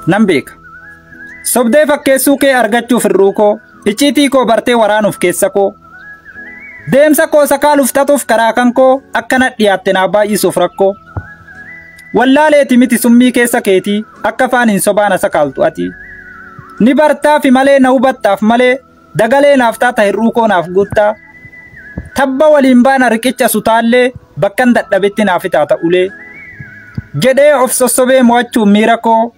Nan beeka. Sobdee fakkeessuu kee argachuuf hir'uu koo, icciitii koo bartee waraanuuf keessa koo. Deemsa koo sakaaluuf xaxuuf karaa kan koo akka na dhiyaatte naa baay'isuuf rakkoo. Wallaaleeti miti summii keessa keetii akka afaan hin sobaan sakaaltu ati. Ni bartaafi malee na hubattaaf malee dagalee naaf taata hir'uu koo naaf guuttaa. Tabba waliin baana riqicha sutaallee bakkan dadhabetti naaf taata ulee. Jedhee of sossobee mo'achuun miira koo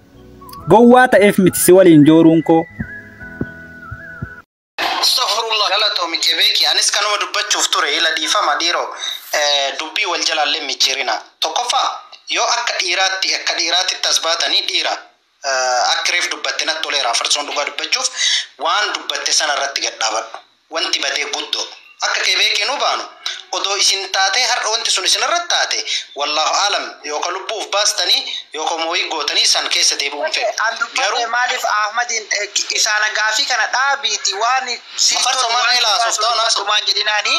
gowwaa ta'eef miti si waliin jooruun koo. Astaghfirullah. Galatoomi Kebeeki. Anis kanuma dubbachuuf ture ila dhiifama dhiiroo dubbii wal jalaallee micciirina. Tokkoffaa, yoo akka dhiiraatti as baatanii dhiira akka reef dubbatte natti toleera. Farsoon dhugaa dubbachuuf waan dubbatte sana irratti gad dhaabadhu. Wanti badee guddoo. Akka Kebeekiinuu baanu odoo isin taatee har'a wanti sun isin irratti taate, wallaahu aalam, yookaan lubbuuf baastanii yookaan moo'ii gootanii san keessa deebi'uun fedhu. An dubbadhe. Garuu maaliif Ahmadiin isaan gaafii kana dhaabiiti waan Afarsoo mana ilaa haasoftaa naasoo. Waan jedhinaani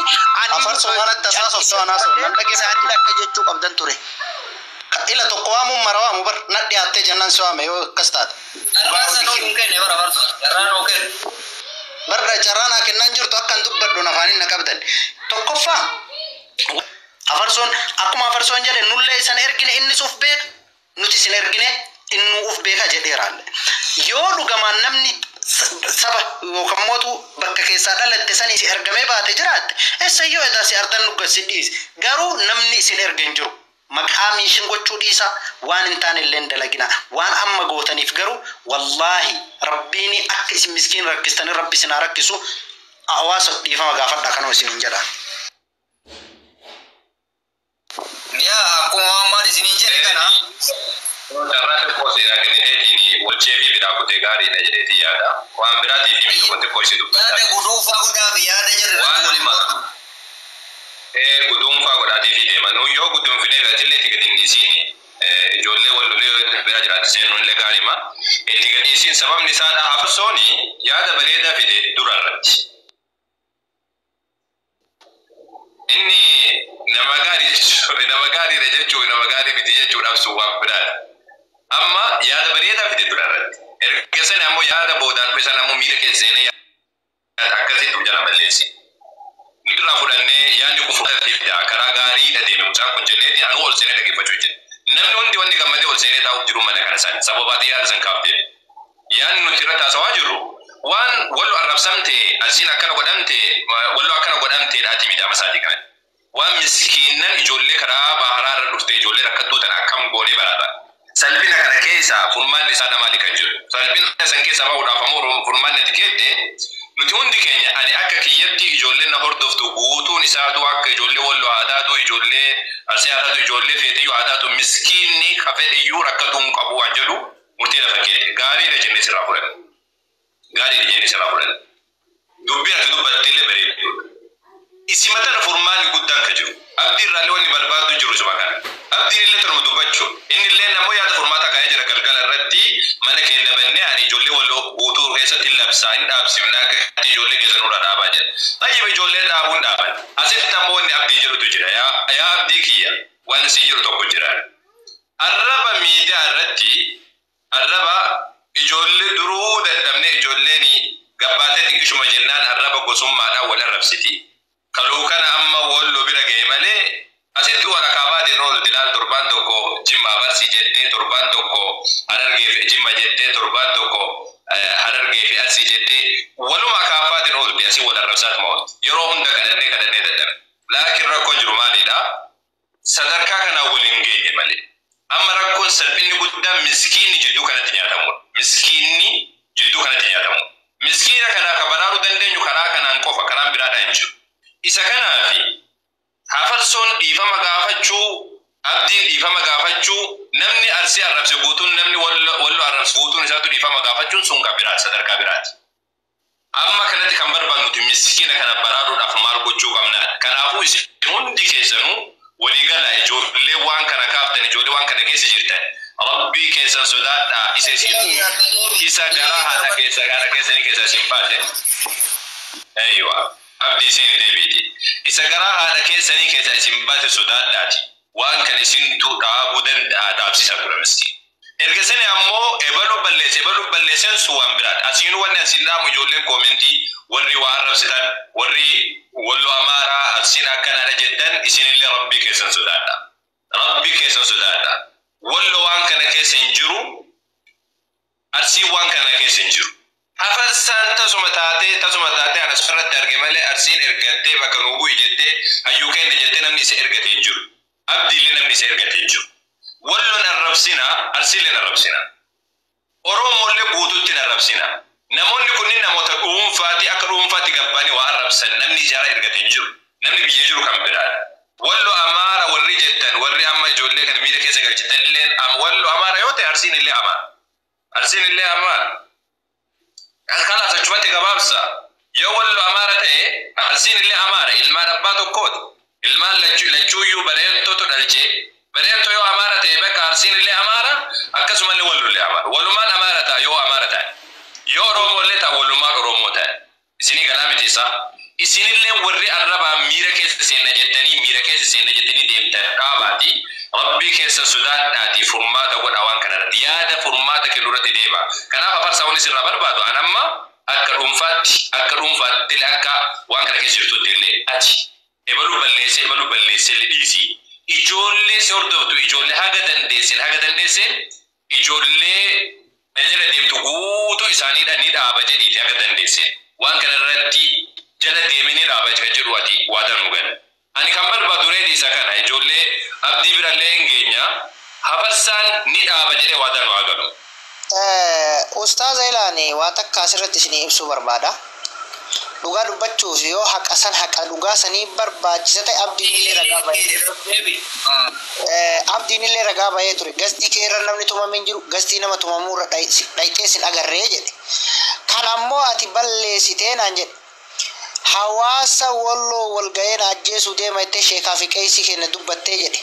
Afarsoo manatti haasoftaa naasoo. Nan dhaggeeffadhu. Isaanii akka jechuu qabdan ture. Ila tokko waamuun mara waamu bar na dhiyaattee jennaan si waame yoo akkas taate. Carraa sanuu hin kenne bara farsa. Carraa nuu kenne. Barra carraa naa kennaan jirtu akkan dubbadhu afaaniin na qabdan. Tokkoffaa, afarsoon akkuma afarsoon jedhe nullee isan ergine innis uf beeka, nuti isin ergine innuu uf beeka jedheeraalle. Yoo dhugamaan namni saba yookaan mootu bakka keessaa dhalatte sanii si ergamee baate jiraatte, eessayyoo edaa si ardan dhugga si dhiisi. Garuu namni isin erge hin jiru. Maqaa miishin gochuu dhiisa, waan hin taane illee hin dalagina. Waan amma gootaniif garuu wallaahi rabbiin akka isin miskiin rakkistanii rabbi isin haa rakkisu. Hawaasa dhiifama gaafadha, kanuma isin hin jedha. Yaa, akkuma ammaan isiniin jedhe kana. Carraa xiqqoo seenaa kenniteetiin walchee fi biraa kutee gaariidha jedheetii yaada. Waan biraatiif miti, tokko xiqqoo isii dubbata. Yaada guduunfaa godhaa fi yaada jarri Waan irratti waliin amma mormu. Guduunfaa godhaatii fi deema. Nu yoo guduunfinee atillee itti gadi hin dhiisiin. Ijoollee wal lolee bira jiraachisee nullee gaariima. Itti gadi dhiisiin, sababni isaadha afarsooni yaada bareedaa fide dura irratti. Inni nama gaarii jechuun nama gaariidha jechuun nama gaarii miti jechuudhaaf sun waan biraadha. Amma yaada bareedaa fide dura irratti. Erga sana ammoo yaada boodaan dhufe sana ammoo miira keessa seenee yaada akkasitti of jala balleessi. Nu irraa fudhannee yaadni kun fudhatee fida karaa gaariidha deeme mucaan kun jenneeti anuu ol seenee dhaggeeffachuu jira. Namni hundi wanni gammadee ol seenee taa'uuf jiru mana kana san sababaati yaada san kaaftee. Yaadni nuti irratti haasawaa jirru waan wallo arrabsamte, asiin akkana godhamte, wallo akkana godhamteedhaati miti amma isaatii kana. Waan miskiinnan ijoollee karaa baharaa irra dhufte, ijoollee rakkattuu tana akkam goonee baraata. Salphina kana keessa furmaanni isaa maali kan jiru. Salphina san keessa bahuudhaaf ammoo furmaanni ati keette nuti hundi keenya, ani akka kiyyatti ijoolleen na hordoftu guutuun isaatu akka ijoollee walloo haa taatu, ijoollee arsii haa taatu, ijoollee feetiyyuu haa taatu, miskiinni ka fedhe rakkatuu hin qabu waan jedhu murtee lafa keette gaariidha jennee sirraa fudhanne. Gaariidha jennee sirraa fudhanne. Dubbii ati dubbatte illee bareedduudha. Isi matan furmaanni guddaan ka jiru. Abdii irraallee wanni barbaadu jiru suma kana. Abdiin illee tanuma dubbachuu. Inni illee namoo yaada furmaata kaa'ee jira galgala irratti mana keenya bannee ani ijoollee walloo guutuu keessatti labsaa hin dhaabsifna akka ijoollee keessa nurra dhaabaa jira. Tayyib, ijoollee dhaabuun dhaaban. Asitti ammoo wanni abdii jedhutu jira. Yaa abdii kiyya, wanni si jiru tokko jira. Arraba miidiyaa irratti arraba ijoollee duruu dadhabne, ijoolleen gabbaatee xiqqishuma jennaan arraba gosummaadhaan wal arrabsiti. Kaluu kana amma walloo bira ga'e malee asitti wal akaabaatiin oolu dilaal torbaan tokko Jimma Arsii jettee, torbaan tokko Harargee fi Jimma jettee, torbaan tokko Harargee fi Arsii jettee waluma akaabaatiin oolti, asii wal arrabsaatuma oolti. Yeroo hunda kadhannee kadhannee dadhabne. Laakiin rakkoon jiru maalidha? Sadarkaa kanaan wal hin geenye malee. Amma rakkoon salphinni guddaan miskiinni jidduu kanatti nyaatamudha. Miskiinni jidduu kanatti nyaatamudha. Miskiina kanaa ka baraaruu dandeenyu karaa kanaan qofa, karaan biraadhaan hin jiru. Isa kanaafi hafarsoon dhiifama gaafachuu, abdiin dhiifama gaafachuu, namni arsii arrabse guutuun, namni wallo arrabse guutuun isaatu dhiifama gaafachuun sun kan biraati, sadarkaa biraati. Amma kanatti kan barbaadnu nuti miskiina kana baraaruudhaaf maal gochuu qabna? Kanaafuu isin hundi keessanuu waliigala ijoollee waan kana kaaftan, ijoollee waan kana keessa jirtan, rabbii keessan sodaadhaa, isa isin isa garaa haadha keessa garaa keessanii keessa isin baase. Aywa. Abdii isin deebiiti. Isa garaa haadha keessanii keessa isin baase sodaadhaati. Waan kan isintu dhaabuu danda'a dhaabsisaa ture miskiin. Erga sani ammoo ebaluu balleesse ebaluu balleesseen sun waan biraadha. Asiinuu wanni asiin dhaamu ijoolleen koomentii warri waa arrabsitan warri Wallo Amaaraa Arsiin akkanaadha jettan isinillee Rabbii keessan sodaadha. Rabbii keessan sodaadha. Wallo waan kana keessa hin jiru. Arsiin waan kana keessa hin jiru. Hafarsaan tasuma taatee tasuma taatee ana asirratti arge malee Arsiin ergattee bakka nuu bu'i jettee hayyuu kenna jettee namni isa ergate hin jiru. Abdiillee namni isa ergate hin jiru. Wallon arrabsina, Arsiillee arrabsina. Oromollee guutuutti hin arrabsina. Namoonni kunniin namoota dhuunfaati akka dhuunfaatti gabbaanii waa arrabsan namni ijaara ergate hin jiru. Namni biyya jiru kan biraadha. Wallo Amaara warri jettan warri amma ijoollee kana miira keessa galchitan illee Wallo Amaara yoo ta'e Arsiin illee Amaara. Arsiin illee Amaara. Kalaas achumatti gabaabsa. Yoo Wallo Amaara ta'e Arsiin illee Amaara ilmaan abbaa tokkooti. Ilmaan lachuuyyuu bareentootu dhalchee. Bareentoo yoo Amaara ta'e bakka Arsiin illee Amaara akkasumallee Wallo illee Amaara. Walumaan Amaara ta'a yoo Amaara ta'e. Yoo Oromoo illee ta'a walumaan Oromoo ta'e. Isinii galaa miti isaa. Isinillee warri arrabaan miira keessa seenna jettanii miira keessa seenna jettanii deemtan dhaabaati. Rabbii keessa sodaadhaati furmaata godha waan kanarratti yaada furmaata kennu irratti deema. Kanaaf afarsaa wanni sirraa barbaadu an amma akka dhuunfaatti akka dhuunfaatti illee akka waan kana keessa jirtutti illee ati ebaluu balleessee ebaluu balleessee illee dhiisii. Ijoollee si hordoftu ijoollee haga dandeesseen haga dandeesseen ijoollee na jala deemtu guutuu isaaniidha ni dhaaba jedhiiti haga dandeesseen. Waan kana irratti jala deemee ni dhaaba kan jedhu ati waadaa nuu gala. Ani kan barbaadu reedi isa kana ijoollee abdii birallee hin geenya hafarsaan ni dhaaba jedhee waadaa nu haa galu. Ustaaza ilaani waa takka asirratti isinii ibsuu barbaada. Dhugaa dubbachuuf yoo haqa san haqa dhugaa sanii barbaachisa ta'e abdiin illee ragaa bahee abdiin illee ragaa bahee ture. Gastii kee irra namni tumame hin jiru gastii nama tumamuu irra dhayxee sin agarree jedhe. Kan ammoo ati balleessitee naan jedhe. Hawaasa Walloo wal ga'ee na ajjeesuu deema jettee sheekaa fi qeesii keenya dubbattee jedhe.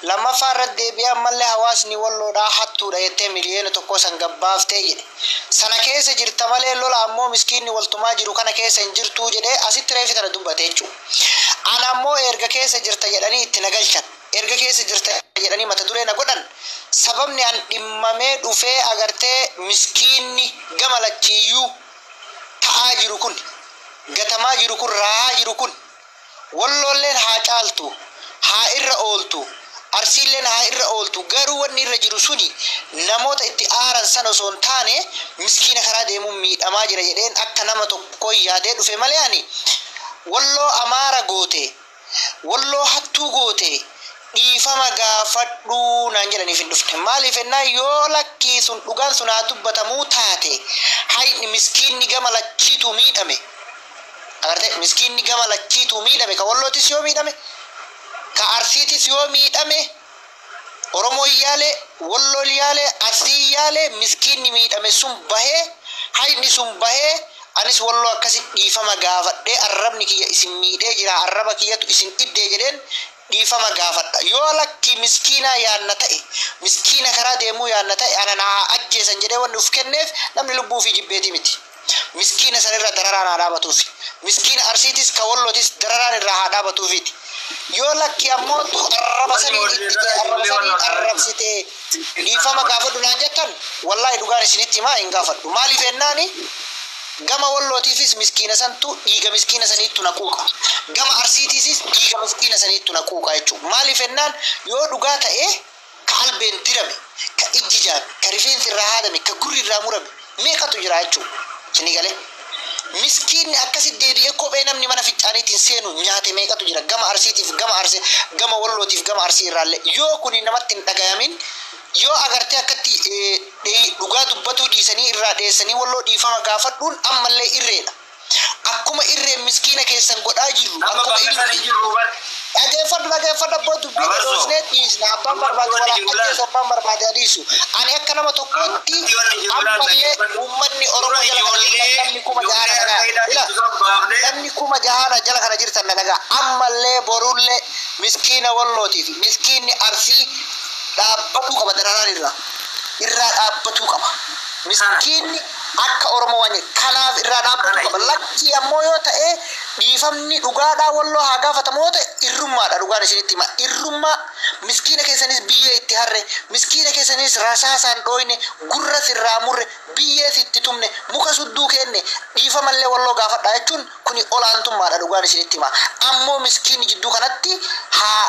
Lammaffaa irratti deebi'ee ammallee hawaasni Walloodhaa hattuudha jettee 1 million san gabbaaftee jedhe. Sana keessa jirta malee lola ammoo miskiinni waltumaa jiru kana keessa hin jirtuu jedhee asitti reefi tana dubbate jechuudha. Ana ammoo erga keessa jirta jedhanii itti na galchan. Erga keessa jirta jedhanii mata duree na godhan. Sababni an dhimmamee dhufee agartee miskiinni gama lachiiyyuu ta'aa jiru kun gatamaa jiru kun rahaa jiru kun Walloolleen haa caaltu haa irra ooltu Arsiilleen haa irra ooltu garuu wanni irra jiru suni namoota itti aaran sana osoo hin taane miskiina karaa deemuun miidhamaa jira jedheen akka nama tokko yaadee dhufe malee ani Walloo Amaara goote Walloo hattuu goote dhiifama gaafadhuu naan jedhaniif hin dhufne. Maaliif ennaan yoo lakkii sun dhugaan sun haa dubbatamuu taate hayni miskiinni gama lachiitu miidhame. Agartee miskiinni gama lachiitu miidhame ka Wallootis yoo miidhame ka Arsiitis yoo miidhame Oromoo yaalee Walloon yaalee Arsii yaalee miskiinni miidhame sun bahee hayni sun bahee anis Walloo akkasi dhiifama gaafadhee arrabni kiyya isin miidhee jira arraba kiyyatu isin iddee jedheen dhiifama gaafadha. Yoo lakki miskiinaa yaanna ta'e miskiina karaa deemuu yaanna ta'e ana naa ajjeesan jedhee wanni uf kenneef namni lubbuu fi jibbeetii miti. Miskiina sanirra dararaan haa dhaabatuufi. Miskiina Arsiitis ka Wallootis dararaan irraa haa dhaabatuufiiti. Yoo lakki ammoo arraba sanii ittitee arraba sanii arrabsitee dhiifama gaafadhu naan jettan wallaahi dhugaan isinitti himaa hin gaafadhu. Maaliif ennaani gama Wallootiifis miskiina santu dhiiga miskiina saniittu na quuqa. Gama Arsiitiifis dhiiga miskiina saniittu na quuqa jechuudha. Maaliif ennaan yoo dhugaa ta'e ka albeen dirame, ka ijji jaame, ka rifeensi irraa haadame, ka gurri irraa murame meeqatu jira jechuudha. Isinii galee. Miskiinni akkasi deebi'ee kophee namni mana fincaaniitiin seenu nyaate meeqatu jira gama Arsiitiif gama Arsii gama Wallootiif gama Arsii irraallee yoo kuni namatti hin dhagayamin yoo agartee akkatti dhugaa dubbatuu dhiisanii irraa dheessanii Walloo dhiifama gaafadhuun ammallee irreedha. Akkuma irreen miskiina keessan godhaa jirru. Amma Akkuma bakka sana irreen jirru bar. Dhageeffadhu dhageeffadhu abboo dubbii Abarso. dhoosnee dhiisna abbaan barbaade Wanni walaa jiru laal. ajjeesu abbaan barbaade adiisu. Ani akka nama tokkootti Wanni jiru laal ammallee dhaggeeffadhu. uummanni Oromoo Dura jala kana jirtan ijoollee namni 6,000 ijoollee dhagaa. akka Ila ilaalchisu baafnee namni 6,000 jala kana jirtan na dhagaa. Ammallee borullee miskiina Wallootii fi miskiinni Arsii dhaabbatuu qaba dararaan irraa. Irraa dhaabbatuu qaba. Miskiinni akka Oromoo waan jedhu kanaaf irraa dhaabbatuu qaba. Lakkii ammoo yoo ta'e Dhiifamni dhugaadhaa Walloo haa gaafatamu yoo ta'e irrummaadha dhugaan isinitti hima. Irrummaa miskiina keessanis biyyee itti harre, miskiina keessanis rasaasaan dhooyne, gurra sirraa murre, biyyee sitti tumne, muka sudduu kenne, dhiifamallee Walloo gaafadha jechuun kuni olaantummaadha dhugaan isinitti hima. Ammoo miskiinni jidduu kanatti haa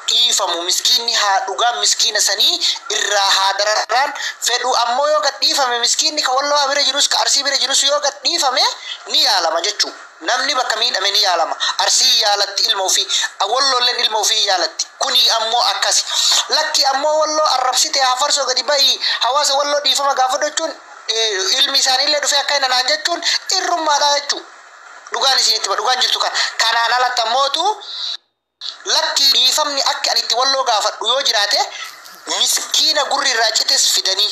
dhiifamu, miskiinni haa dhugaan miskiina sanii irraa haa dararraan fedhu. Ammoo yoo gad dhiifame miskiinni ka Walloo bira jirus ka Arsii bira jirus yoo gad dhiifame ni yaalama jechuu. Namni bakka miidhame ni yaalama. Arsii yaalatti ilma ofii, Walloolleen ilma ofii yaalatti. Kuni ammoo akkasi. Lakki ammoo Walloo arrabsite hafarsoo gadi bahii hawaasa Walloo dhiifama gaafadhu jechuun ilmi isaaniillee dhufee akka hin naan jechuun irrummaadha jechuu. Dhugaan isinitti hima, dhugaan jirtu kana. Kanaan alatti ammootu lakki dhiifamni akka ani itti Walloo gaafadhu yoo jiraate miskiina gurri irraa cites fidanii,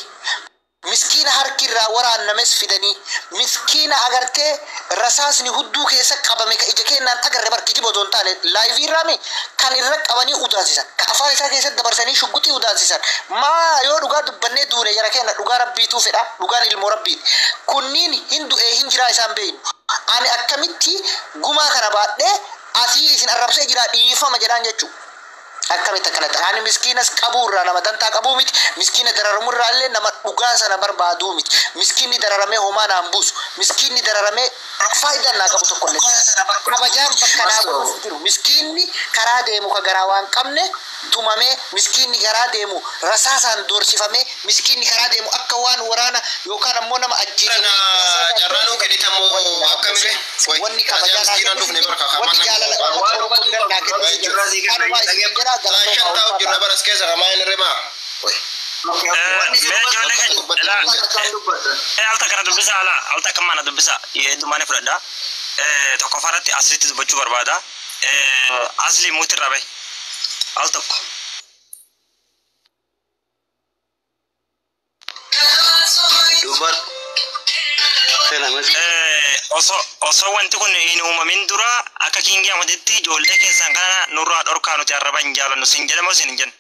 miskiina harki irraa waraannames fidanii, miskiina agartee rasaasni hudduu keessa qabame ka ija keenyaan agarre bar kijiba otoo hin taane live irraami kan irra qabanii udaansisan, ka afaan isaa keessatti dabarsanii shugguxii udaansisan. Maa yoo dhugaa dubbannee duune jara keenya dhugaa rabbiituu fedha, dhugaan ilmoo rabbiiti. Kunniin hin du'ee hin jiraa isaan beeynu. Ani akkamitti gumaa kana baadhee asii isin arrabsee jira dhiifama jedhaan jechuu. Akkamitti akkana ta'a? Ani miskiinas qabuu irraa nama dantaa qabuu miti. Miskiina dararamu irraa illee nama dhugaa sana barbaaduu miti. Miskiinni dararamee homaa naan buusu. Miskiinni dararamee faayidaan naa qabu tokko illee. Kabajaan bakka naa godhuuf jiru. Miskiinni karaa deemu ka garaa waan qabne tumamee, miskiinni karaa deemu rasaasaan doorsifamee, miskiinni karaa deemu akka waan waraana yookaan ammoo nama ajjeese. Carraa nuu kennitamoo akkamire? Wanni kabajaa naa Miskiinaan dhufne barka wanni jaalala uummata Oromoo bira naa kennu jiru. Kanumaa isin jedhaa Shan galatoomaa taa'u jirra ulfaataa. baras keessa kamaa hin rimaa. Mee ijoollee keenya al takka na dubbisa ala al takka mana dubbisa heddumaanii fudhadha. Tokkoffaa irratti aslitti dubbachuu barbaada. Asli muuti irraa bahi. Al tokko. Dubbadhu. Osoo wanti kun hin uumamin dura akka Kiingii Ahmaditti ijoollee keessan kana nurraa dhorkaa nuti arraba hin jaalannu sin jedhama sin hin jennu.